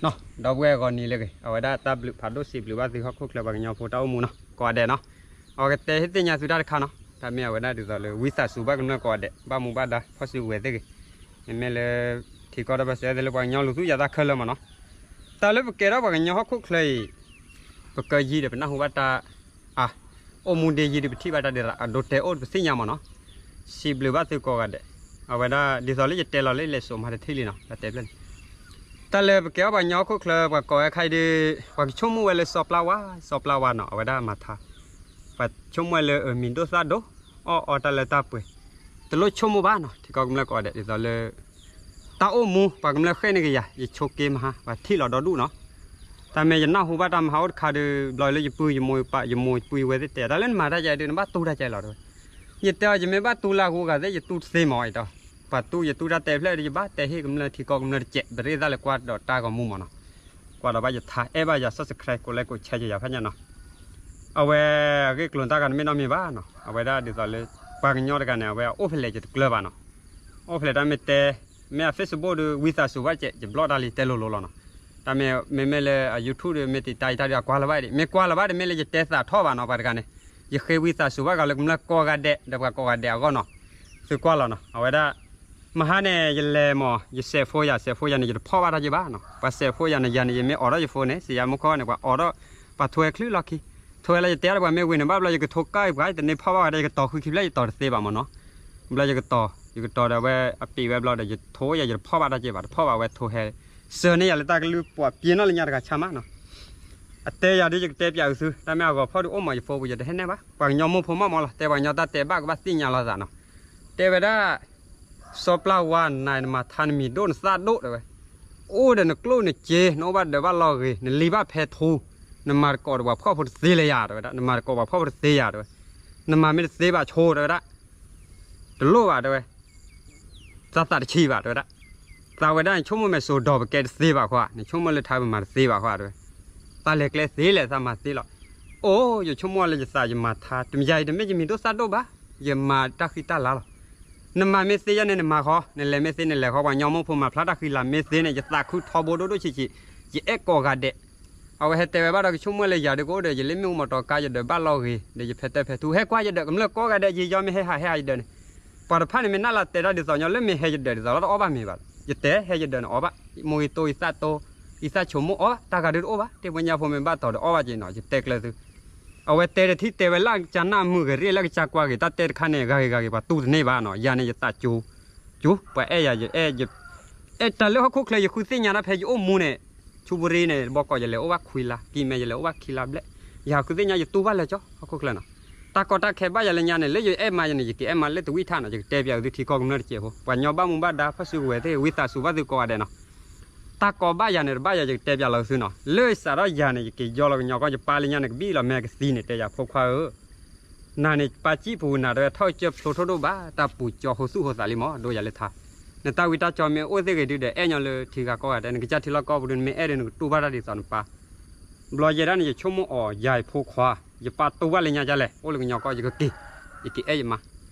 နီၤ ဒီပုၢ်ဝဲၢ်ဂီၤနံၤလၢအဂ့ၤ အဝဲဒၣ်တၢ်ဘျုးဖးဒိၣ်စံးဘျုးဘၣ်သုဟီၣ်ခိၣ်ချၢပှၤကညီဖိတၢ်အိၣ်မူနီၤ ကိးဂၤဒဲးနီၤ အဝဲကတဲဟ့ၣ်သ့ၣ်ညါသုတၢ်တခါနီၤ တၢ်မ့ၢ်အဝဲဒၣ်ဒ်သိးလၢ ဝံသးစူၤဘၣ်ကမျၢၢ်ကိးဂၤဒဲး ဘၣ်မူဘၣ်ဒါ ဖီၣ်စုကဝဲၤသ့ၣ်ဂ့ၤ မ့မ့ၢ်လၢ ထံကီၢ်ဒီဘ့ၣ်စဲသ့ၣ်လၢပှၤကညီလူၤသူၣ်ယၤသးခဲလၢာ်မးနီၤ တၢ်လၢပကဲထီၣ်ပှၤကညီဟီၣ်ခိၣ်ချၢအံၤ ပကယံၤဒီးပနၢ်ဟူဘၣ်တၢ် အါ အိၣ်မူဒ့ယံၤဒီးပထံၣ်ဘၣ်တၢ်ဒ်ရၣ် အဒိတဲအိၣ်ဒီးပသ့ၣ်ညါမးနီၤ စံးဘျုးဘၣ်သုကိးဂၤဒဲး အဝဲဒၣ်ဒ်သိးလၢယတဲလီၤလၢယလဲၤစိာ်မၤတထံၣ်လံနီၤ တၢ်တဲဖျၢၣ်န့ၣ် တၢ်လၢပကဲထီၣ်ပှၤကညီဟီၣ်ခိၣ်ချၢ ပှၤကိးဝဲခါအံၤဒီး ပှၤကဆိကမိၣ်ဝဲလၢစီၤပျၢ်ဝါ စီၤပျၢ်ဝါနီၤ အဝဲဒၣ်မၤထါ ပှၤဆိကမိၣ်ဝဲလၢအမံၤဒိၣ်သၣ်ဒိၣ် အီၣ်အီတၢ်လၢတၢ်ပှဲၤ တလိၣ်ဆိကမိၣ်ဘၣ်နီၤ ထံကီၢ်ကမျၢၢ်ကိးဂၤဒဲး ဒ်သိးလၢ တၢ်အိၣ်မူ ပှၤကမျၢၢ်ဃ့ၢ်န့ၢ်ကယၤ ယဆိးက့မဟါ ပှၤထံၣ်လီၤဒီဒူၣ်နီၤ တၢ်မ့ၢ်ယနၢ်ဟူဘၣ်တၢ်မဟါအိၣ်တခါဒီး ဘျီလၢယပုၢ်ယမိၢ်ပၢ် ယမိၢ်ယပုၢ်ယဝဲၢ်သ့ၣ်တဲ တၢ်လၢနမၤတၢ်ယဲဒုး နဘၣ်တူၢ်တၢ်ကဲလီၤတဲဝဲ ယတဲအီၤ ယမ့ၢ်ဘၣ်တူၢ်လၢအဂုၤအဂၤသ့ၣ် ယတူၢ်တသ့မးအံၤဒီး ပှၤတူၢ်ယတူၢ်တၢ်တဲဖျၢၣ်ဒီး ယဘၣ်တဲဟ့ၣ်ကမျၢၢ်ထံကီၢ်ကမျၢၢ်တစဲး ပရ့သၣ်လၢကွၢ်ဒီးတၢ်ဂီၤမူမးနီၤ ကွၢ်ဒီးဘၣ်ယထါ အဲၣ်ဘၣ်ယၤ subscribe ကိးလဲကိး share ယၤဖဲညါနီၤ အဝဲ အဂ့ၢ်ကျိၤတၢ်ဂၤတမ့ၢ်နီတမံၤဘၣ်နီၤ အဝဲဒၣ်ဒ်သိးလၢ ပှၤကညီတဂၤန့ၣ် အဝဲအိၣ်ဖဲလဲၣ်ယတကျၢၤဘၣ်နီၤ အိၣ်ဖဲလဲၣ်တၢ်မ့ၢ်တဲ မ့ၢ်အ Facebook ဒီး ဝံသးစူၤဘၣ်ကဲ ယဘျီၣ်တၢ်လံ တဲလိၤလိၤလီၤနီၤ တၢ်မ့ၢ် မ့မ့ၢ်လၢအ YouTube ဒီး မ့ၢ်တံာ်တာ်ယတၢ်ဒီး အကွၢ်လၢၤဘၣ်ဒံး မ့ၢ်ကွၢ်လၢၤဘၣ်ဒီး မ့ၢ်လၢယတဲသးထီၣ်ဘၣ်နီၤ ပှၤတဂၤန့ၣ် ယဃ့ဝံသးစူၤဘၣ်ဂၤလၢကမျၢၢ်ကိးဂၤဒဲး ဒီးပှၤကိးဂၤဒဲးအဂီၢ်နီၤ သုကွၢ်လီၤနီၤ အဝဲဒၣ် မဟါန့ၣ် ယလဲၤမး ယစဲးဖိယၤ စဲးဖိယၤန့ၣ် ယတဖီၣ်ဘၣ်တၢ်က့ဘၣ်နီၤ ပှၤစဲးဖိယၤန့ၣ် ယၤန့ၣ် ယမ့ၢ်အိးထီၣ်ယဖိန့ၣ် စံးယၤမူခီန့ၣ် ပှၤအိးထီၣ် ပှၤထိဝဲချုးလီၢ်ခံ ထိဝဲလၢယတဲဒီးပှၤမ့ၢ်ဝံၤန့ၣ် ဘၣ်ဘျီယကထိကၢ်ပှၤ ယတန့ၢ်ဖီၣ်ဘၣ်ဝဲဒၣ် ယကတီၤဃုခံဖျၢၣ် ယတီၤတသ့ဘၣ်မးနီၤ ဘျီယကတီၤ ယကတီၤဒီးဝဲအပံာ်ဝဲဘျီဒီး ယထိယၤ ယတဖီၣ်ဘၣ်တၢ်က့ဘၣ် တဖီၣ်ဘၣ်ဝဲထိဟဲ စၢၤန့ၢ်ယၤလၢတၢ်ကလုၢ်ပှၤပျ့ၤနီၣ်လၢညါတဂၤဆါမးနီၤ အတဲယၤဒုး ယကတဲပၠးအုးသု တၢ်မ့ၢ်အဂီၤဖီၣ်ဒုးအိၣ်မးယဖိပူၤ ယတဟဲနဲၣ်ဘၣ် ပှၤကညီမိၢ်ဖိမးမးလီၤ တဲပှၤကညီတၢ်တဲဘၣ်ကဘၣ်သ့ၣ်ညါလီၤသးနီၤ တဲဝဲဒၣ် စီၤပျၢ်ဝါနၤ နမၤထါနမံၤဒိၣ်နသၣ်ဒိၣ်တဲဝဲ အိၣ်ဒီးနကျိၣ်နစ့ နအိၣ်ဘၣ်ဒၢးဘၣ်လီၢ်ဂ့ၤ နလံၤဘၣ်ဖဲထူ နမၤတကိးဒီးပှၤဖှီၣ်ဖိတသ့လၢၤယၤတဲဝဲဒၣ် နမၤတကိးပှၤဖှီၣ်ဖိတသ့ယၤတဲဝဲ နမၤမ့ၢ်တသ့ဘၣ်ဆိတဲဝဲဒၣ် တလိၣ်ဘၣ်တဲဝဲ သးသးတဆံးဘၣ်တဲဝဲဒၣ် သးဝဲဒၣ်နဆိကမိၣ်မဲာ်စိဒီးပကဲတသ့ဘၣ်ခွါ နဆိကမိၣ်လၢထါပမၤတသ့ဘၣ်ခွါတဲဝဲ သးလဲၤကျဲသ့လဲၣ် သးမၤသ့လီၤ အိၣ် ယဆိကမိၣ်လၢယသးယမၤထါ တမယၤအံၤတမ့ၢ်ယမံၤဒိၣ်သၣ်ဒိၣ်ဘၣ် ယမၤတၢ်ဃံတၢ်လၤလီၤ နမၤမ့ၢ်သ့ယဲန့ၣ် နမၤဃီ နလဲၤမ့ၢ်သ့နလဲၤဃီ ပှၤကညီမိၢ်ဖိမၤဖျါတၢ်ဃံလၤမ့ၢ်သ့န့ၣ် ယသးခုထီဘိဒိၣ်ဒိၣ်ဆံးဆံး ယအဲၣ်ကိးဂၤဒဲး အဝဲဟဲတဲဝဲဘၣ်ဒီးကဆိကမိၣ်လၢယၤဒုးကအိၣ်ဒီး ယလၢမ့ၣ်အူမီၤတီၤကါ ယဒၢးဘၣ်လီၢ်ဂ့ၤ ဒီးယဖဲတၢၢ်ဖဲထူ ဟဲကွၢ်ယဒၢး ကမျၢၢ်ကိးဂၤဒဲး ယယီမ့ၢ်ဟဲဟးဟဲဟးယဒၢးန့ၣ် ပှၤတဖၣ်န့ၣ် မ့ၢ်နၢ်လၢတဲတၢ်ဒ်သိးညီလၢမ့ၢ်ဟဲယဒၢးဒ်သိးလီၤ တအီၣ်ဘၣ်မ့ၤဘၣ် ယတဲဟဲယဒၢးန့ၣ်အီၣ်ဘၣ် မိၢ်ဂ့ၤတိၢ်ယသၣ်တိၢ် ယသၣ်ဆိကမိၣ်အီၣ်ဘၣ် တၢ်ဂၤဒုးတအိၣ်ဘၣ် တၢ်ဖိညါဖိမ့ၢ်ဘၣ်တီၤဒီးအီၣ်ဘၣ်က့ၤနီၤ ယတဲကျၢၤသု အဝဲတဲတထံၣ်တဲဝဲလၢကစၢ်နၢ်မုာ်ဂ့ၤ ရ့ၣ်လၢကစၢ်ကွၢ်ဂ့ၤ တၢ်တဲတခါန့ၣ် ဂၤဂ့ၤဂၤဂ့ၤ ပှၤတူၢ်တန့ၢ်ဘၣ်နီၤ ယၤန့ၣ်ယသးကၠိ ကၠိ ပှၤအဲၣ်ယၤ ယအဲၣ် ယ အဲၣ်တၢ်လၢဟီၣ်ခိၣ်ချၢ ယဃုသ့ၣ်ညါတၢ်ဖဲယအိၣ်မူန့ၣ် ဆူပူၤရံန့ၣ် တဘီကီးယလဲၤအိၣ်ဘၣ်ခွံလါ ကံၢ်မဲယလဲၤအိၣ်ဘၣ်ခံလါဘျဲၣ် ယဟးဃုသ့ၣ်ညါ ယတူၢ်ဘၣ်လၢကၠီ ဟီၣ်ခိၣ်ချၢနီၤ တၢ်ကီတၢ်ခဲဘၣ်ယၤလၢညါန့ၣ် လၢယအဲၣ်မါယၤန့ၣ် ယကအဲၣ်မါလၢတဝံၣ်ထၣ်နီၤ ယကတဲပၠးအုးသုထံကီၢ်ကမျၢၢ်တစဲးဖိ ပှၤကညီဘၣ်မူဘၣ်ဒါ ဖီၣ်စုကဝဲၤသ့ၣ် ဝံသးစူၤဘၣ်သုကိးဂၤဒဲးနီၤ တၢ်ကီဘၣ်ယၤန့ၣ် တဘၣ်ယၤ ယကတဲပၠးလီၤသုနီၤ လၢစးထီၣ်ယၤန့ၣ် ယက့ၤယီလီၤကညီကီၢ် ယပၢ်လၢညါန့ၣ် ကဘံၣ်လီၤမဲာ်ကသံန့ၣ် တဲယၤဖိခွါဧၢ နၤန့ၣ် ပၢ်စံၣ်ပူၤနၤတဲဝဲ ထီၣ်ကစၢၢ်ဖျိထီၣ်ဒိၣ်ဘၣ် တၢ်ပူၤကၠီဟိသူၣ်ဟိသးလံမး ဒိယၤလၢထါ နတၢ်ဝံတၢ်ကၠီမ့ၢ်အိၣ်သ့ၣ်ဂ့ၤဒုဒီး အဲၣ်ညီလၢထံဂၤကီၢ်ဂၤတဲ နကစၢ်ထံလီၢ်ကီၢ်ပူၤဒု နမ့ၢ်အဲၣ်ဒုး နကတူၢ်ဘၣ်တၢ်ဒ်သိးနပၢ် ဘျီယဲဒၣ်န့ၣ် ယဆိကမိၣ်အီၤ ယၤယဖိခွါ ယပၢ်တူၢ်ဘၣ်လၢညါဒ်လဲၣ် အိၣ်လၢကညီကီၢ် ယကက့ၤ ယက့ၤအဲၣ်ယမါ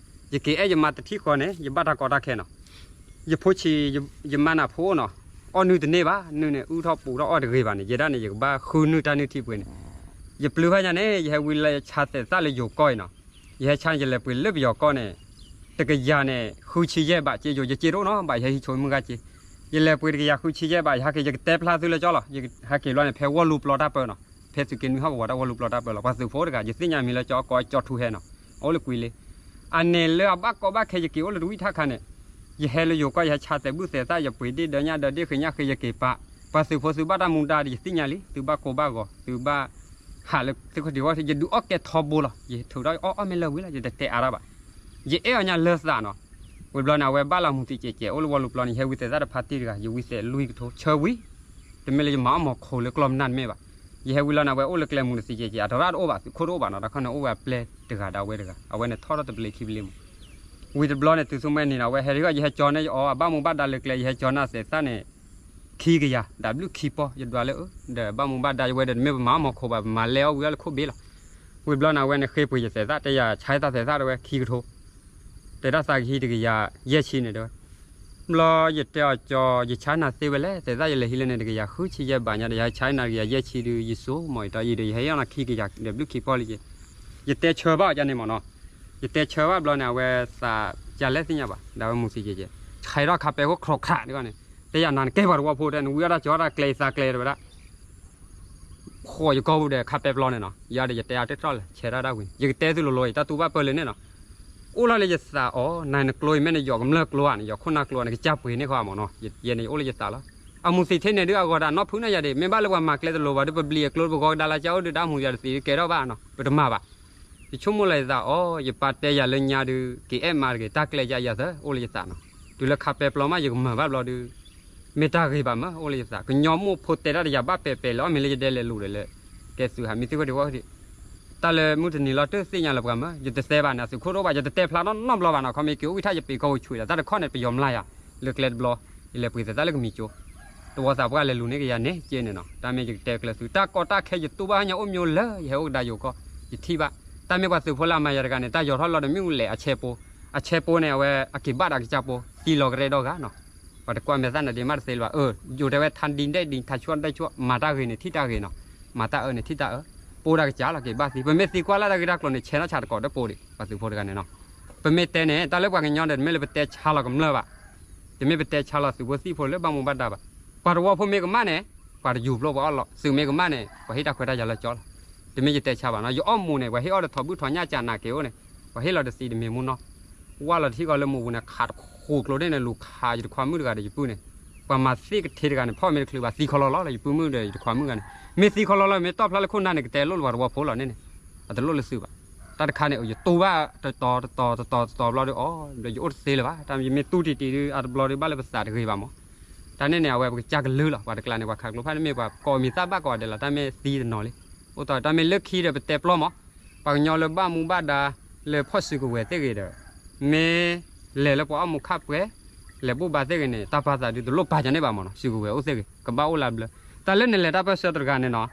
ယက့ၤအဲၣ်ယမါတထံၣ်ဃီန့ၣ် ယဘၣ်တၢ်ကီတၢ်ခဲနီၤ ယဖိဆံး ယမါနၢ်ဖိနီၤ အီၣ်နုၢ်တန့ၢ်ဘၣ် နုၢ်န့ၣ် အုၣ်ထီၣ်ပူၤထီၣ်အီၣ်တဂ့ၤဘၣ်န့ၣ် ယဲဒၣ်န့ၣ် ယကဘၣ်ဃုနုၢ်တၢ်နုၢ်ထံပှဲၤန့ၣ် ယပျုၤဖဲညါန့ၣ် ယဟဲဝံလၢယဆါသဲးသၣ်လၢယိၤကီၢ်အံၤနီၤ ယဟဲဆါန့ၣ် ယလဲၤပှ့ၤလၢပယီၤကီၢ်န့ၣ် တကယၤန့ၣ် ဃုဆံယဲၢ်ဘး စ့ယိၤ ယစ့တအိၣ်နီၤ ဘၣ်ယဟဲဟံးဆိမုၢ်ဂၤစ့ ယလဲၤပှ့ၤတကယၤဃုဆံယဲၢ်ဘး ယဟးက့ၤယကတဲဖျါသုလၢကၠီလီၤ ယဟဲက့ၤဘျီန့ၣ် ဖဲဝီၢ်လူပျီတၢ်ပၢနီၤ ဖဲသုးက့နွံဟီၣ်ကဝီၤတၢ်ဝီၢ်လူပျီတၢ်ပၢလီၤ ပှၤသုးဖိတဂၤ ယသ့ၣ်ညါမံၤလၢကၠီ ကိးကၠီထူဟဲနီၤ အအိၣ်လၢကွံလ့ အန့ၣ်လၢအဘၣ်ကီဘၣ်ခဲ ယက့ၤအိၣ်လၢတဝံၣ်ထၣ်ခါန့ၣ် ယဟဲလၢယိၤကီၢ် ယဟဲဆါသဲးဘုၣ်သဲးသၣ် ယပှ့ၤဒ့ၣ်ဒၢညၣ်ဒၢဒ့ၣ်ဃ့ညၣ်ဃ့ ယက့ၤပာ် ပှၤသုးဖိသုဘၣ်တၢ်မူဒါဒီး ယသ့ၣ်ညါလံ သုဘၣ်ကိၢ်ဘၣ်ဂီၤ သုဘၣ်ဟးလၢသုးခိၣ်ဒံးဝီ ယဒုးအီၣ်ကဲထီဘိလီၤ ယထုးထီၣ်အီၣ်အီၣ်မ့ၢ်လၢဝံၤလီၤ ယတတဲအါထီၣ်ဘၣ် ယအဲၣ်အီၤညါလၢသးနီၤ ဝံၤဘျီန့ၣ် အဝဲဘၣ်လီၤမူးတံးကဲးကဲး အိၣ်လၢဝီၢ်လူပျီန့ၣ် ယဟဲဝံသဲးသၣ်တဖါတံၢ်တဂၤ ယဝံသဲးလွံၢ်ကထိ ဆၢဝံၤ တမ့ၢ်လၢယမၤအီၣ်မီၤခိၣ်လၢကျီၢ်မနၢ်တမ့ၢ်ဘၣ် ယဟဲဝံၤလီၤန့ၣ် အဝဲအိၣ်လၢကျဲမူးတံးကဲးကဲး အတရၣ်တအိၣ်ဘၣ် သုးခိၣ်တအိၣ်ဘၣ်နီၤ တၢ်ခီန့ၣ်အိၣ်ဝဲအပျဲၢ်တဂၤဒီးအဝဲတဂၤ အဝဲန့ၣ်ထီၣ်ထီၣ်တဘျ့ခံဘျ့မူး ဝံၤတဘျီန့ၣ် တုၤသူမှဲန့ၣ် အဝဲဟဲထီၣ် ယဟဲကၠီန့ၢ်အီၤ အဘၣ်မူဘၣ်ဒါလၢကျဲ ယဟဲကၠီန့ၢ်သဲးသၣ်န့ၣ် ခံကယၤ ဒၣ်ဘျုးခံပီၢ် ယဒွးလၢအၢ ဒီးဘၣ်မူဘၣ်ဒါယဝဲဒီး တမ့ၢ်ပမၤအီၣ်မီၤခိၣ်ဘၣ် ပမၤလဲအီၣ်ဝံၤအီၣ်လၢခိၣ်ဘ့လီၤ ဝံၤဘျီန့ၣ် အဝဲန့ၣ်ဃ့ပှ့ၤယသဲးသၣ် တဲယၤဆါတၢ်သဲးသၣ်တဲဝဲခံကထိ တဲဒၣ်သးကဟံးတကယၤယဲၢ်ဆံန့ၣ်တဲဝဲ ဘျီယတဲအီၤကၠီ ယဆါနၤသ့ဝဲလဲၣ်, သဲးသၣ်ယလဲၤဟံးလၢန့ၣ် တကယၤဃုဆံယဲၢ်ဘးညါဒီး ယဟဲဆါနၤတကယၤယဲၢ်ဆံဒုး ယစိမိၢ်အံၤတီအံၤဒီး ယဟဲအီၣ်နၤခံကယၤဒီးဘျုးခံဖီလံက့, ယတဲဆၢဘၣ်အီၤကန့ၣ်မ့ၢ်နီၤ, ယတဲဆၢဘၣ်ဘျီန့ၣ် အဝဲသးကလဲၣ်သ့ၣ်ညါဘၣ် ဒီးအဝဲမူၤသံကဲကဲ, ဆဲးထီၣ်ခါပဲခိၣ်ခြီးခြးန့ၣ်ဂီၢ်န့ၣ် တဲယၤနၤနကဲပှၤတဝီဖိတဲ နဝံအီၣ်တၢ်ကၠီတၢ်ကျဲအံၤသးကျဲတဲဝဲဒၣ် ဃိးယကီၢ်ပူၤဒီးခါပဲပျီန့ၣ်နီၤ, ယၤဒီးယတဲအါတထီၣ်လဲၣ် ဆဲးထီၣ်ဒၣ်ဝံၤ ယကတဲသုလိၤလိၤအံၤ တၢ်တူၢ်ဘၣ်ပၢၢ်လၢန့ၣ်နီၤ, အိၣ်လီၤလၢယသးအီၤ နၤနကျိအံၤ မ့ၢ်နယီၤကမျၢၢ်ကျိဧါန့ၣ် ယီၤခိၣ်နၢ်ကျိဧါ နကစၢ်ပှ့ၤန့ၢ်ဃီမ့ၢ်နီၤ, ယဲန့ၣ်ယအိၣ်လၢယသးလီၤ, အမူၤသံးထဲန့ၣ်ဒုးအဂီၤတၢ်နီၢ်ဖုးန့ၢ်ယၤဒံး မ့ၢ်ဘၣ်လၢပှၤမၤကျဲတလိၤဘၣ်ဒီး ပဘျံးအကျိပဂီၤကဒါလၢကၠၢ်အိၣ်ဒုး တၢ်မူၤယၤတသံးဒုးကဲထီၣ်ဘၣ်နီၤ ပတမၤဘၣ် ယဆိကမိၣ်လၢယသးအီၤ ယပၢ်တဲယၤလၢညါဒုး က့ၤအဲၣ်မါတဂ့ၤ တၢ်ကျဲယၤယၤသၢ အိၣ်လၢယသးနီၤ, တုၤလၢခါပဲပျီမး ယကမၤဘၣ်ဘျီဒုး မ့ၢ်တၢ်ဂ့ၤဘၣ်မး အိၣ်လၢယသး ကညီမိၢ်ဖိတဲတၢ်ဒီးယၤဘၣ်ပဲာ်ပဲာ်လၢ အီၣ်မ့ၢ်လၢယဒဲလဲၤလိာ်ဒီးလၢ ကဲသုးဟးမံသ့ၣ်ဝဲဒံးဝဲဒံး တၢ်လၢမုၢ်တနံၤလီၤတသ့ၣ်ညါလၢပှၤမၢ ယတတဲဘၣ်န့ၣ် အသုးခိၣ်တအိၣ်ဘၣ် ယတတဲဖျါနီတဘျီဘၣ်နီၤ ခီမ့ၢ်က့ၤအိၣ်ဝံထၣ်ယပ့ၤကီၢ်ဝဲဆွံးဒီး တၢ်တခီန့ၣ် ပယီၤမျးယၤ လၢကျဲတဘျီ ယလဲၤပှ့ၤသဲးသၣ်လၢကမံၤကၠိ တဝီသးပှၢ်လဲၤလူၤန့ၢ်ကယၤန့ၣ်က့န့ၣ်နီၤ တၢ်မ့ၢ်ယကတဲကျၢၤသု တၢ်ကီတၢ်ခဲယတူၢ်ဘၣ်ညါအိၣ်မၠိလၢ ယဟဲအိၣ်ကဒါယိၤကီၢ် ယထံၣ်ဘၣ် တၢ်မ့ၢ်ပှၤသုးဖိလၢအမၤယၤတဂၤန့ၣ် တၢ်ယီၤထီၣ်လီၤဒီးမ့ၣ်အူလဲၣ်အဆဲးပိ အဆဲးပိန့ၣ် အဝဲအက့ၤဘၣ်ဒီးကစၢ်ပိ သံလီၤကရဲဒီဂၤနီၤ ပှၤတကွၢ်မဲာ်သၣ်နၤဒ့မးတသ့လၢၤဘၣ် အၢ ယိၤတဲဝဲ ထါဒံဒဲၣ်ဒံ ထါဆှီဒဲၣ်ဆှီ မၤတၢ်ဂ့ၤန့ၣ်ထံၣ်တၢ်ဂ့ၤနီၤ မၤတၢ်အၢန့ၣ်ထံၣ်တၢ်အၢ ပိတၢ်ကစၢ်လီၤက့ၤဘၣ်သံ ပမ့ၢ်သံကွၢ်လၢ်တၢ်ဂ့ၢ်တၢ်ကျိၤန့ၣ် ဆဲးနီၢ်ဆးတကိးဒီးပိဒံး ပှၤသုးဖိတဂၤန့ၣ်နီၤ ပမ့ၢ်တဲန့ၣ် တၢ်လၢပှၤကညီဒီး တမ့ၢ်လၢပတဲဆါလီၤကမျၢၢ်ဘၣ် တမ့ၢ်ပတဲဆါလီၤသုးဖိသံၣ်ဖိလၢဘၣ်မူဘၣ်ဒါဘၣ် ပှၤတဝီဖိမ့ၢ်ကမၣ်န့ၣ် ပှၤတယူၤဖျိပှၤအီၣ်လီၤ သုးမ့ၢ်ကမၣ်န့ၣ် ပှၤဟ့ၣ်တၢ်ခွဲးတၢ်ယာ်လၢကၠီလီၤ တမ့ၢ်ယတဲဆါဘၣ်နီၤ ယအီၣ်မူၤန့ၣ် ပှၤဟ့ၣ်အီၣ်ဒီးထိးဘုၣ်ထိးညၣ်ကၠးနးက့ၤအိၣ်န့ၣ် ပှၤဟ့ၣ်လီၤတသံတမ့ၢ်မူနီၤ ဝၢ်လီၤတထံၣ်ဃီလၢမူပူၤန့ၣ် ခးတဃိးကျိၤဒ်န့ၣ် လူၤခးယတခွါမုၣ်တဂၤဒီးယပုၢ်န့ၣ် ပှၤမၤသ့ၣ်ကထ့တဂၤန့ၣ် ဖီၣ်မ့ၢ်တချုးဘၣ် သံခီလီလီၤလၢယပုၢ်မုၣ်ဒီး ယတခွါမုၣ်ဂၤန့ၣ် မ့ၢ်သံခီလီလီၤ မ့ၢ်တီၣ်ဖျါလၢခိၣ်နၢ်န့ၣ် ကတဲလိၣ်လၢပှၤတဝီဖိလီၤန့ၣ်န့ၣ် အတလိၣ်လၢသုးဘၣ် တၢ်တခါန့ၣ် ယတူၢ်ဘၣ်တတီၤတတီၤတတီၤတတီၤဘျီဒီး အီ ယအိၣ်တသ့လၢၤဘၣ် တၢ်ယမ့ၢ်တူၢ်တံၢ်တံၢ်ဒုး အတဘျီဒုး ဘၣ်လၢပသးတဂ့ၤဘၣ်မး တၢ်န့ၣ်န့ၣ် အဝဲပကစၢ်ကလုၢ်လီၤ ပှၤတကျါန့ၣ် ပှၤခးကျိဖးန့ၣ်မ့ၢ်ပှၤကိးမံၤသၣ်ဘၣ်ကိးဂၤဒဲးလီၤ တၢ်မ့ၢ်သံတနီၤလံ အိၣ်တီၢ်တၢ်မ့ၢ်လၢခံဒီးပတဲပျီမး ပှၤကညီလၢဘၣ်မူဘၣ်ဒါ လၢဖီၣ်စုကဝဲၤသ့ၣ်ဂ့ၤဒီး မ့ၢ်လဲၤလၢပှၤအီၣ်မူခၣ်ပှဲၤ လဲၤဘူၣ်ဘါသ့ၣ်ဂ့ၤန့ၣ် တၢ်ပာ်သးဒုးတလိၣ်ပာ်ကန့ၢ်ဘၣ်မးနီၤ စုကဝဲၤအိၣ်သ့ၣ်ဂ့ၤ ကဘၣ်အိၣ်လၢအဘျၢ တၢ်လၢနလဲၤတၢ်ပၢၢ်ဆၢတဂၤန့ၣ်နီၤ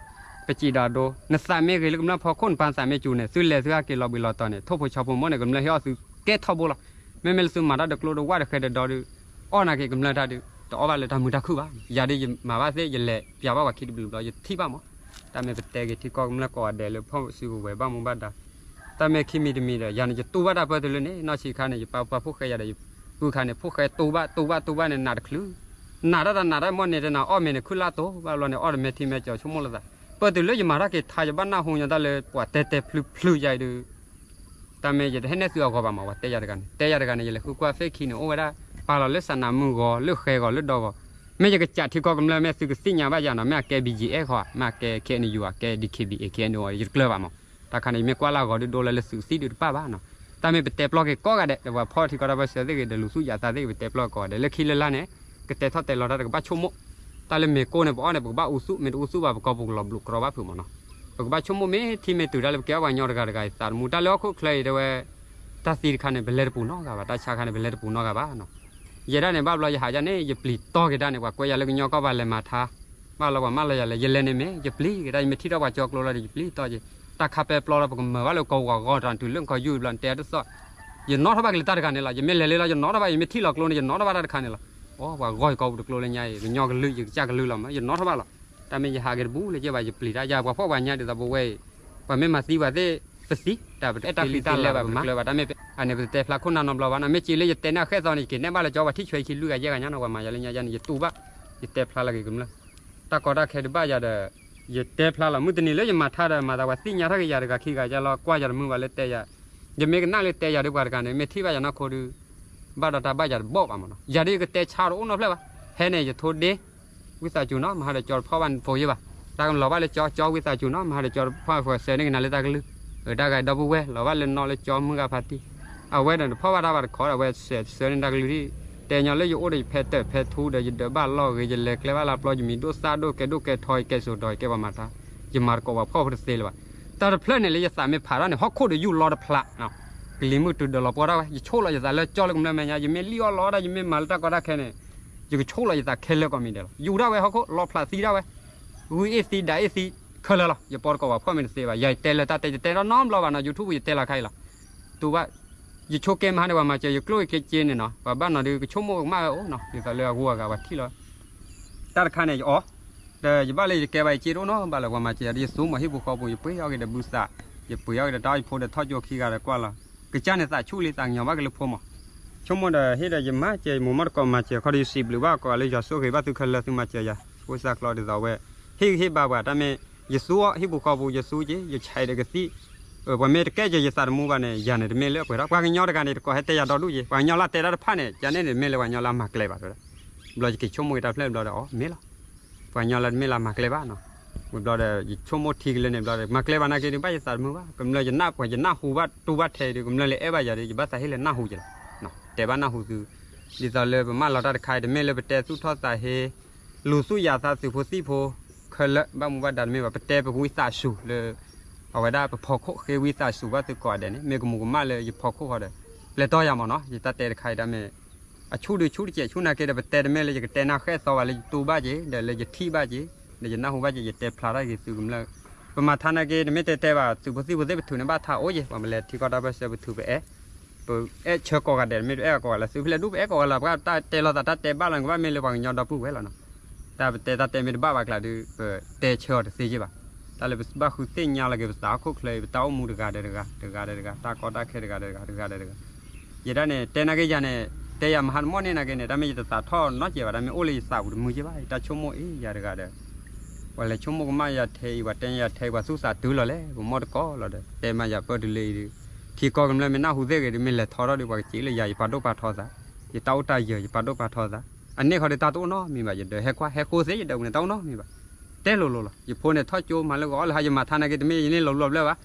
ပစံးဒီးဒိ နသးမ့ၢ်ဂ့ၤလၢကမျၢၢ်ဖီခိၣ် နပၢ်နသးမ့ၢ်စူၤန့ၣ် သုလဲၤသုဟဲက့ၤလီၤဘှံးလီၤတီၤန့ၣ် ထိၣ်ဖိဆီဖိမိၢ်န့ၣ် ကမျၢၢ်ဟ့ၣ်အီၣ်သုကဲထီဘိလီၤ မ့မ့ၢ်လၢသုမၤတၢ်တကျိတဝၣ်တဃဲတဒီဒုး အီၣ်နာ်က့ၤကမျၢၢ်တၢ်ဒုး တအီၣ်ဘၣ်လၢတၢ်မုာ်တၢ်ခုၣ်ဘၣ် ယၤဒုးယမၤဘၣ်သ့ၣ် ယလဲၤပျးဘၣ်ပှၤခံတဘျုးဘျီ ယထံၣ်ဘၣ်မး တၢ်မ့ၢ်ပတဲက့ၤထံကီၢ်ကမျၢၢ်ကိးဂၤဒဲးလၢဖီၣ်စုကဝဲၤဘၣ်မူဘၣ်ဒါ တၢ်မ့ၢ်ခံမံၤတမံၤဒီး ယၤန့ၣ် ယတူၢ်ဘၣ်တၢ်ပၢၢ်တုၤလၢန့ၣ် နီၢ်ဆံးခါန့ၣ် ယပၢ်ပှၤဖိၣ်ဃဲယၤဒီး ယပုၢ်ခါန့ၣ် ဖိၣ်ဃဲတူၢ်ဘၣ်တူၢ်ဘၣ်တူၢ်ဘၣ်န့ၣ် နးတချုး နးတၢ်တနးတၢ်မ့ၢ်န့ၣ်တနၤ အီၣ်မ့ၤန့ၣ် ခုၣ်လၢ်တိၢ်ဘၣ်ဘျီန့ၣ် အီၣ်တမဲာ်ထံမဲာ်ကၠီဆိကမိၣ်လိာ်သး ပၢၢ်တုၤလၢယမၤတၢ်က့ၤထါ ယဘၣ်နၢ်ဟူညီတၢ်လၢပှၤတဲတဲဖျုဖျုယၤအံၤဒုး တၢ်မ့ၢ်ယတဟဲနဲၣ်သုအဂီၤဘၣ်မး ပှၤတဲယၤတဂၤန့ၣ် တဲယၤတဂၤန့ၣ် ယလဲၤဃုကွၢ် Facebook န့ၣ် အိၣ်ဝဲဒၣ် ပာ်လီၤလၢစးနးမုၢ်ဂီၤ လၢဃဲဂီၤ လၢဒီဂီၤ မ့ၢ်ယကစးထံကီၢ်ကမျၢၢ် မ့ၢ်သုကသ့ၣ်ညါဘၣ်ယၤနီၤ မ့ၢ်အကဲ ဘီၣ်ကၠ့ၣ်အဲၣ် ဃီ မ့ၢ်အကဲ ခ့ၣ်အဲၣ်ယူၣ် အကဲ ဒီး ခ့ၣ်ဘံၣ်အ့ၣ် ခ့ၣ်အဲၣ်ယူၣ် ယတကျၢၤဘၣ်မး တၢ်ခါန့ၣ် ယမ့ၢ်ကွၢ်လၢအဂီၤဒုးဒိလၢလၢသုးသံၣ်ဒုးတပၣ်ဘၣ်နီၤ တၢ်မ့ၢ်ပတဲပျီက့ၤကိးဂၤဒဲး ဒီးပှၤဖီၣ်ထံကီၢ်တၢ်ပၢၢ်ဆၢသ့ၣ်ဂ့ၤ ဒီးလူၤသူၣ်ယၤသးသ့ၣ်ဂ့ၤ ပတဲပျီကိးဂၤဒဲး လၢခံလၢလါန့ၣ် ကတဲထီၣ်တဲလီၤတၢ်တကဘၣ်ဆိကမိၣ် တၢ်လၢမ့ၤကိၢ်န့ၣ် ပအီၣ်န့ၣ် ပကဘၣ်အူသူၣ် မ့ၢ်တအူသူၣ်ဘၣ် ပကီၢ်ပူၤကလီၤဘျုးကြီဘၣ်ဖုးမးနီၤ ပကဘၣ်ဆိကမိၣ်မ့ၢ်ထံမ့ၢ်တုၤတၢ်လၢပကဲအီၣ်ပှၤကညီတဂၤတဂၤအံၤသးတမူ တၢ်လၢဟီၣ်ခိၣ်ချၢအံၤတဲဝဲ တၢ်သံတခါန့ၣ် ပလဲၤတပူၤနီတဂၤဘၣ် တၢ်ဆါခါန့ၣ် ပလဲၤတပူၤနီတဂၤဘၣ်နီၤ ယဲဒၣ်န့ၣ် ဘၣ်ဘျီယဟးယၤန့ၣ် ယပျံၤတီၢ်က့ၤတၢ်န့ၣ် ပှၤကွဲးယၤလၢကညီကီၢ်ပှၤလဲၤမၤထါ ဘၣ်လီၤပှၤမၢလီၤယၤလဲၣ် ယလဲၤန့ၣ်မ့ၢ် ယပျံၤက့ၤတၢ် ယမ့ၢ်ထံၣ်ထီၣ်ပှၤကၠီကျိလီၤဒီး ယပျံၤတီၢ်က့ၤ တၢ်ခါပဲပျီလီၤ ပကမၤဘၣ်လၢကီၢ်ပူၤအဂီၢ်တၢ်တုၤလၢကီၢ်ယူၢ်ဘျီ နတဲအတသီၣ် ယနီၣ်ထီၣ်ဘၣ်က့ၤလၢတၢ်တဂၤန့ၣ်လီၤ ယမ့ၢ်လဲၤလၢလီၤ ယနီၣ်ထီၣ်ဘၣ် ယမ့ၢ်ထံၣ်လီၤကျိန့ၣ် ယနီၣ်ထီၣ်ဘၣ်တၢ်တခါန့ၣ်လီၤ အိ ပှၤဂီၢ်ယကီၢ်ပူၤတကျိလၢညါအံၤ ကညီကလုာ် ယကစၢ်ကလုာ်လီၤမး ယနီၣ်ထီၣ်ဘၣ်လီၤ တၢ်မ့ၢ်ယဟးက့ၤတပူၤလၢကဲဘၣ် ယပျံၤတၢ်ယၤ ပှၤဖှီၣ်ပှၤညါဒ်သိးပဝဲအံၤ ပှၤမ့ၢ်မၤသံပှၤသ့ၣ် ပသံ တၢ်ပတအဲၣ်တၢ်ဃံတၢ်လၤဘၣ် ပကျၢၤဘၣ် တၢ်မ့ၢ်အန့ၣ် ပတတဲဖျါခိၣ်နၢ်နီတဘျီဘၣ်နီၤ မ့ၢ်စ့လၢယတဲန့ၢ်အဃဲသီန့ၣ် ယက့ၤနဲၣ်ဘၣ်လၢကၠီ ပှၤထံၣ်ဆွဲခံလွံၢ်ဂၤယဲၢ်ဂၤညါနီၤ ပှၤမၤယၤလၢညါယၤန့ၣ် ယတူၢ်ဘၣ် ယတဲဖျါလီၤက့ၤကမျၢၢ် တၢ်ကီတၢ်ခဲဒုးဘၣ်ယၤဒီး ယတဲဖျါလီၤ မုၢ်တနံၤလၢယမၤထါဒီး မၤသးပှၤသ့ၣ်ညါထီၣ်က့ၤယၤတဂၤခံဂၤယါလီၤ ကွၢ်ယၤတမုာ်ဘၣ်လၢတဲယၤ ယမ့ၢ်ကနၣ်လၢတဲယၤဒီးပှၤတဂၤန့ၣ် မ့ၢ်ထံၣ်ဘၣ်ယၤနီၢ်ခိဒုး ဘၣ်ဒီးတၢ်ဘၣ်ယၤတဘီၣ်ဘၣ်မးနီၤ ယၤဒုးယကတဲဆါတအိၣ်နီတဖျၢၣ်ဘၣ် ဖဲန့ၣ်ယထိဒ့ ဝံသးစူၤနီၤ မဟါဒီးကၠီတဖီၣ်ဘၣ်နဖိယ့ၢ်ဘၣ် တၢ်လီၤဘၣ်လၢကၠီ ကၠီဝံသးစူၤနီၤ မဟါဒီးကၠီတဖီၣ် ပှၤစဲးန့ၢ်ကနၤလၢတၢ်ကလုၢ် တၢ်ဂၤဒီပုၢ်ဝဲၢ် လီၤဘၣ်လၢနီၢ်လၢကၠီမုၢ်ဂၤဖါတံၢ် အဝဲဒီးတဖီၣ်ဘၣ်တၢ်ဘၣ်တခီဒီး အဝဲစဲးဆှၢန့ၢ်တၢ်ကလုၢ်ဒံး တဲညီလၢယအိၣ်ဒီးယဖဲတၢၢ်ဖဲထူဒီး ယဒၢးဘၣ်လီၢ်ဂ့ၤ ယလဲၤကျဲဘၣ်လၢပျီ ယမံၤဒိၣ်သၣ်ဒိၣ် ကဲဒိၣ်ကဲထီ ယကဲစိာ်ဒီး ယကဲပှၤမၤတၢ် ယမၤတကိးပှၤဖှီၣ်ဖိတသ့လၢၤဘၣ် တၢ်တဖျၢၣ်န့ၣ်လၢယသးမ့ၢ်ဖးထီၣ်န့ၣ် ဟီၣ်ခိၣ်ဒီးယူၢ်လီတဖျး ကလံၤမုၢ်တုၤဒၢးလီၤပှီၢ်ဒၣ်ဝဲ ယဆိၣ်လီၤယသးလၢကၠီလၢကမျၢၢ်မဲာ်ညါ ယမ့ၢ်လံၣ်အီၣ်လီအီၣ်ဒၣ် ယမ့ၢ်မၤလၢတၢ်ကီတၢ်ခဲန့ၣ် ယကဆိၣ်လီၤယသးခဲလၢာ်ကိးမံၤဒဲးလီၤ ယူၢ်ဒၣ်ဝဲဟီၣ်ခိၣ် လီဖျးသံဒၣ်ဝဲ ဂုၢ်အ့ၣ်သံဒၣ်အ့ၣ်သံ ခဲလၢာ်လီၤ ယပီတကိးပှၤဖှီၣ်မ့ၢ်တသ့ဘၣ် ယတဲလၢတၢ်တဲ ယတဲထီၣ်နီတဘျီဘၣ်နီၤ YouTube ယတဲလီၤခါအံၤလီၤ တူၢ်ဘၣ် ယဆိကဲမဟါန့ၣ် ပှၤမၤစၢၤယကျိၣ်ယက့စ့န့ၣ်နီၤ, ပှၤဘၣ်နီၤဒုးကဆိကမိၣ်ကမၣ်ဝဲအိၣ်နီၤ, ဒ်သိးလၢအဂုၤအဂၤပှၤထံၣ်လီၤ တၢ်တခါန့ၣ် ယအီၤ, ဒီးယဘၣ်လၢယကဲဘၣ်ယစ့တအိၣ်နီတဘၣ်လၢၤ, ပှၤမၤစၢၤယၤဒီးယသူမး ဟံၣ်ပူၤဃီပူၤ ယပှ့ၤအီၣ်က့ၤဒီးဘုသး, ယပှ့ၤအီၣ်က့ၤဒီးတၢ်အီၣ်ယဖိဒီးထီၣ်ကၠိခံဂၤဒီးကွၢ်လီၤ, ကစၢ်န့ၣ်သးဆူၣ်လံ သးကညီၤဘၣ်က့ၤလၢဖိမး, ဆိကမိၣ်ဒီးဟ့ၣ်ဒီးယမၤစၢၤ ယမိၢ်မီၢ်တကိးမၤစၢၤ ခီဒီးယစံးဘျုးဘၣ်ကိးဂၤလၢယွၤဆိၣ်ဂ့ၤဘၣ်သုခဲလၢာ် သုမၤစၢၤယၤ ဃိစၢ်ကျီဒ်သိးဝဲ, ဟ့ၣ်ဂံၢ်ဟ့ၣ်ဘါပှၤ တၢ်မ့ၢ် ယသူအီၤ ဟံၣ်ပူၤဃီပူၤ ယသူက့ၤ ယဆဲးဒီးကသံၣ်, ပှၤမ့ၢ်တကဲစၢၤယသးတမူဘၣ်န့ၣ် ယၤန့ၣ်တမ့ၢ်လၢအပှဲၤထီၣ်, ပှၤကညီတဂၤန့ၣ် တကိးဟဲတဲယၤဒီဒူၣ်က့ၤ, ပှၤကညီလၢတဲတၢ်တဖၣ်န့ၣ် ကန့ၣ်န့ၣ် တမ့ၢ်လၢပှၤကညီလၢအမၤကျဲဘၣ်တဲဝဲဒၣ်, ဘျီယက့ၤဆိကမိၣ်က့ၤတၢ်ဖျၢၣ်ဘျီဒီး အီၤ မ့ၢ်လီၤ ပှၤကညီလၢတမ့ၢ်လၢအမၤကျဲဘၣ်နီၤ, ဝံၤဘျီဒီး ယဆိကမိၣ်ထံကလၢာ်န့ၣ်ဘျီဒီး မၤကျဲဘၣ်နာ်က့ဒီး ဘၣ်ယသးတမုာ်ဘၣ်, ကမျၢၢ်ယနၢ်ပှၤ ယနၢ်ဟူဘၣ်တူၢ်ဘၣ်ထဲအံၤဒီး ကမျၢၢ်လၢအဲၣ်ဘၣ်ယၤဒီး ယဘၣ်သးဟ့ၣ်လၢနၢ်ဟူက့ၤလီၤ, တဲဘၣ်နၢ်ဟူသု, ဒ်သိးလၢပမၢလီၤတၢ်တခါအံၤ တမ့ၢ်လၢပတဲသူၣ်ထီၣ်သးဟ့ လူၤသူၣ်ယၤသးသုးဖိသံၣ်ဖိ ခဲလၢာ် ဘၣ်မူဘၣ်ဒါတမ့ၢ်ဘၣ်, ပတဲပဝံသးစူၤလၢ အဝဲဒၣ်ပဖီခိၣ် ဃ့ဝံသးစူၤဘၣ်သုကိးဂၤဒဲးန့ၣ် မ့ၢ်ကမူၤကမၣ်လၢယဖီခိၣ်ဃီဒီး ပျဲတီၢ်ယၤမးနီၤ, ယတၢ်တဲတခါအံၤတၢ်မ့ၢ် အဆူၣ်ဒုးဆူၣ်တစဲးဆူၣ်နာ်က့ဒီး ပတဲတမ့ၢ်လၢယကတဲနၢ်ဃဲၣ်သီဘၣ် လၢယတူၢ်ဘၣ်က့ၤ ဒီးလၢယထံၣ်ဘၣ်က့ၤ ဒီးယနၢ်ဟူဘၣ်က့ၤ ယတဲဖျါထီၣ်က့ၤသုကမျၢၢ်, ပမၤထါနာ်က့ တမ့ၢ်တဲတဲဘၣ် သုးဖိသံၣ်ဖိသ့ၣ်ပထုးန့ၣ်ဘၣ်ထါအိၣ်က့ၤ ပှၤမလဲၤထံကီၢ်တၢ်ပၢၢ်ဆၢပထုးပအဲၣ် ပအဲၣ်ဆၢကိးဂၤဒဲး မ့ၢ်တအဲၣ်ကိးဂၤလၢသုဖဲလဲၣ်ဒူၣ် ပအဲၣ်ကိးဂၤလၢ ပှၤတၢ်တဲလီၤသးတၢ်တဲဘၣ်လီၤန့ၣ် ကဘၣ်မ့ၢ်လၢပှၤကညီဒီပုၢ်ဝဲၢ်လီၤနီၤ, တၢ်ပတဲတၢ်တဲမ့ၢ်တဘၣ်ဘၣ်ကျါဒီး ပတဲဆၢအီၤတသ့က့ၤဘၣ်, တၢ်လၢပဘၣ်ဃုသ့ၣ်ညါလီၤက့ၤပသးဟီၣ်ခိၣ်ချၢအံၤ ပတၢ်အိၣ်မူတဂၤဒီးတဂၤ တဂၤဒီးတဂၤ တၢ်ကီတၢ်ခဲတဂၤဒီးတဂၤ တဂၤဒီးတဂၤ ယဲဒၣ်န့ၣ် တဲနာ်က့ယၤန့ၣ် တဲယၤမဟါတမီၢ်န့ၣ်နာ်က့န့ၣ် တၢ်မ့ၢ်ယတသးထီၣ်နီတစဲးဘၣ် တၢ်မ့ၢ်အိၣ်လၢယသးပူၤတမုာ်က့ၤဘၣ် ယတၢ်ဆိကမိၣ်အ့ၣ်ယၤတဂၤဒီး ပှၤလဲၤဆိကမိၣ်ကမၣ်ယၤထဲအံၤ ပှၤတဲယၤထဲအံၤ ပှၤသူၣ်သးတုၤလီၤလဲၣ် ပမိၢ်တကိးလီၤဒီး တဲမၤယၤပၢၢ်တုၤလၢအံၤဒီး ထံကီၢ်ကမျၢၢ်မ့ၢ်နၢ်ဟူသ့ၣ်ဂ့ၤဒီး မ့ၢ်လဲၤထီထီၣ်ဒီး ပှၤကစံးလၢယၤ ယပာ်ဒိၣ်ပာ်ထီသး, ယတၢ်အိၣ်တၢ်ယၢၤ ယပာ်ဒိၣ်ပာ်ထီသး, အန့ၣ်ဃီဒီးတၢ်တအိၣ်နီတမံၤဘၣ် ယဒၢးဟဲကွၢ်ဟဲဃိသ့ ယဒၢးပူၤန့ၣ် တၢ်အိၣ်နီတမံၤဘၣ်, တဲလိၤလိၤလီၤ ယဖိန့ၣ်ထီၣ်ကၠိမၤလၢဂီၤအီၣ်လၢဟါ ယမၤထါနာ်က့ တမ့ၢ်ယန့ၢ်လီၤဘျီဘျၢဘၣ်,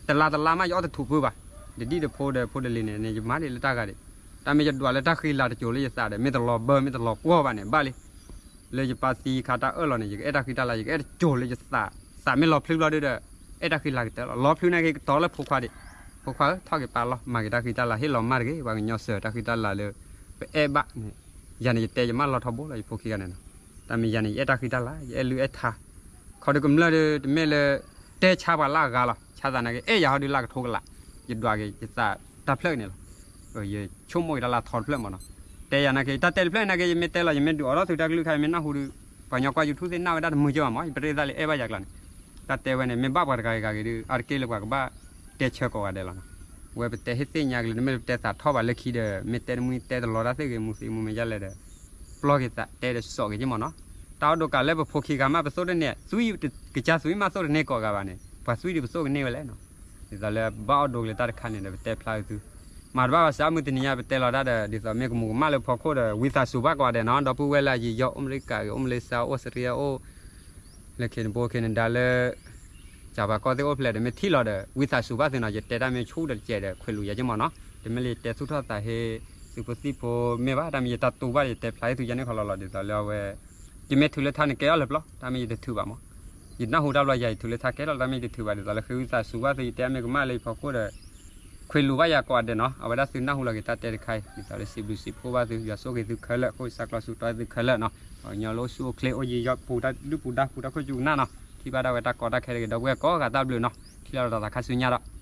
တလါတလါမး ယအီၣ်တထူးဖုဘၣ်, ဒ်ဒ်တဖိဒီးဖိတလံၤန့ၣ် ယမၤဒ်လၢတၢ်ဂၤဒံး, တၢ်မ့ၢ်ယဒွးလၢတၢ်ဃံလၤတစိၤလၢယသးဒီး မ့ၢ်တလီၤဘၢ မ့ၢ်တလီၤကွီၢ်ဘၣ်န့ၣ် ဘၣ်လံ လၢယပၢ်သံခါတၢ်အၢၣ်လီၤန့ၣ် ယကအဲၣ်တၢ်ဃံတၢ်လၤ ယကအဲၣ်တစိၤလၢယသး, သးမ့ၢ်လီၤဖျုးဘျီဒုဒီး အဲၣ်တၢ်ဃံလၤကတၢၢ်လီၤ, လီၤဖျုးနာ်က့ကတီၤလၢဖိခွါဒံး, ဖိခွါဧၢ ထီၣ်က့ၤပာ်လီၤ မၤက့ၤတၢ်ဃံတၢ်လၤ ဟ့ၣ်လီၤမၢ်တဂ့ၤ ပှၤကညီစၢၤတၢ်ဃံတၢ်လၤလၢ ပအဲၣ်ဘၣ်န့ၣ်, ယၤန့ၣ်ယတဲယမၢလီၤထီဘိလီၤ ယဖိခံဂၤန့ၣ်နီၤ, တၢ်မ့ၢ်ယၤန့ၣ် ယအဲၣ်တၢ်ဃံတၢ်လၤ ယအဲၣ်လုၢ်အဲၣ်ထါ ခီဒုကမျၢၢ်ဒီး တမ့ၢ်လၢ တဲဆါပှၤလၢအဂၤလီၤ, ဆါသးနာ်က့ အဲၣ်ယၤဟီဒုလၢကထိကလး, ယဒွးက့ၤယသးတၢ်ဖျၢၣ်န့ၣ်လီၤ, ယဆိကမိၣ်က့ၤတၢ်လၢအထီတဖျၢၣ်မးနီၤ, တဲယၤနာ်က့ တၢ်တဲတဖျၢၣ်နာ်က့ ယမ့ၢ်တဲလီၤ ယမ့ၢ်ဒုးအိးထီၣ်သုတၢ်ကလုၢ်ခါ ယမ့ၢ်နၢ်ဟူဒီး ပှၤကညီကွၢ် YouTube သ့ၣ်နၢ်ဝဲဒၣ်တမုာ်ကၠီဘၣ်မး ယပရ့သးလၢအဲၣ်ဘၣ်ယၤကျါန့ၣ်, တၢ်တဲဝဲန့ၣ် မ့ၢ်ဘၣ်ပှၤတဂၤဂ့ၤဂ့ၤဒီး အါတက့ၢ်လၢပှၤကဘၣ်တဲဆၢကိးဂၤဒဲးလီၤနီၤ, ဝဲပတဲဟ့ၣ်သ့ၣ်ညါက့ၤလၢ တမ့ၢ်လၢပတဲသးထီၣ်ဘၣ်လၢခံဒီး မ့ၢ်တဲတမုၢ်တဲတလီၤတၢ်သ့ၣ်ဂ့ၤ မူသံမူမဲာ်ဒ်လဲၣ်ဒီး ပျီက့ၤသးတဲဒီးစိာ်က့ၤက့ၤမးနီၤ, တၢ်အီၣ်ဒိးကးလၢပဖိခံဂၤမး ပသိၣ်တန့ၢ် သွံၣ် ကစၢ်သွံၣ်မးသိၣ်တန့ၢ်ကိးဂၤဘၣ်န့ၣ် ပှၤသွံၣ်ဒုးပသိၣ်ကန့ၢ်ဝဲလဲၣ်နီၤ, ဒ်သိးလၢဘၣ်အီၣ်ဒိးက့ၤလၢတၢ်တခါန့ၣ်ဒီး ပတဲဖျါသု မၤတဘၣ်ဘၣ် စးမုၢ်တနံၤညါ ပတဲလီၤတၢ်ဒီး ဒ်သိးမ့ၢ်ကမူၤကမၣ်လၢဖီခိၣ်ဒီး ဝံသးစူၤဘၣ်ကိးဂၤဒဲးနီၤ, ဒီပုၢ်ဝဲၢ်လၢအယံာ်ယီၣ် အိၣ်အမဲရကၤဂ့ၤ အိၣ်မလ့ၡါ အိၣ်အီစထြံလယါ အိၣ်လၢ Canada လၢ ကၠၤပၤကီၢ်သ့ၣ်အိၣ်ဖျဲၣ်ဒီး မ့ၢ်ထံၣ်လီၤဒီး ဝံသးစူၤဘၣ်သုနီၤ, ယတဲတၢ်မ့ၢ်ဆူၣ်ဒီးတစဲးဒီး ခွဲးလူၤယၤက့ၤမးနီၤ, တမ့ၢ်လၢယတဲသူၣ်ထီၣ်သးဟ့ သုးဖိသံၣ်ဖိမ့ၢ်ဘၣ်, တၢ်မ့ၢ်ယတၢ်တူၢ်ဘၣ်ဒီး ယတဲဖျါဟ့ၣ်သုယၤန့ၣ်ခီလီၤလီၤ, ဒ်သိးလၢအဝဲ ယမ့ၢ်ထုးလၢထါန့ၣ် ကဲထီၣ်လၢပျီ တၢ်မ့ၢ်ယတထုးဘၣ်မး, ယနၢ်ဟူတၢ်ဘျီယၤ ယထုးလၢထါကဲထီၣ် တၢ်မ့ၢ်ယတထုးဘၣ် ဒ်သိးလၢဃ့ဝံသးစူၤဘၣ်သု ယတဲမ့ၢ်ကမၣ်လၢယဖီခိၣ်ဒီး ခွဲးလူၤဘၣ်ယၤကိးဂၤဒဲးနီၤ, အဝဲဒၣ်သုနၢ်ဟူလီၤက့ၤတၢ်တဲတခါအံၤ ဒ်သိးလၢစံးဘျုးစံးဖှိၣ်ဘၣ်သု ယွၤဆိၣ်ဂ့ၤသုခဲလၢာ် ဃိစးကျီဆူၣ်တီသုခဲလၢာ်နီၤ, ပှၤကညီလၢအိၣ်ဆူၣ်အိၣ်ချ့ အိၣ်ယံာ်ယီၣ်ပူၤ တၢ်ဒုၣ်ပူၤဒါပူၤ တၢ်ခိၣ်ကၠူကနၣ်နီၤ, ထံၣ်ဘၣ်ဒၣ်ဝဲတၢ်ကီတၢ်ခဲတဂ့ၤ ဒီပုၢ်ဝဲၢ်ကိးဂၤဒဲးဘျုးနီၤ, ထံၣ်လီၤဒီးသးခါဆူညါဒီး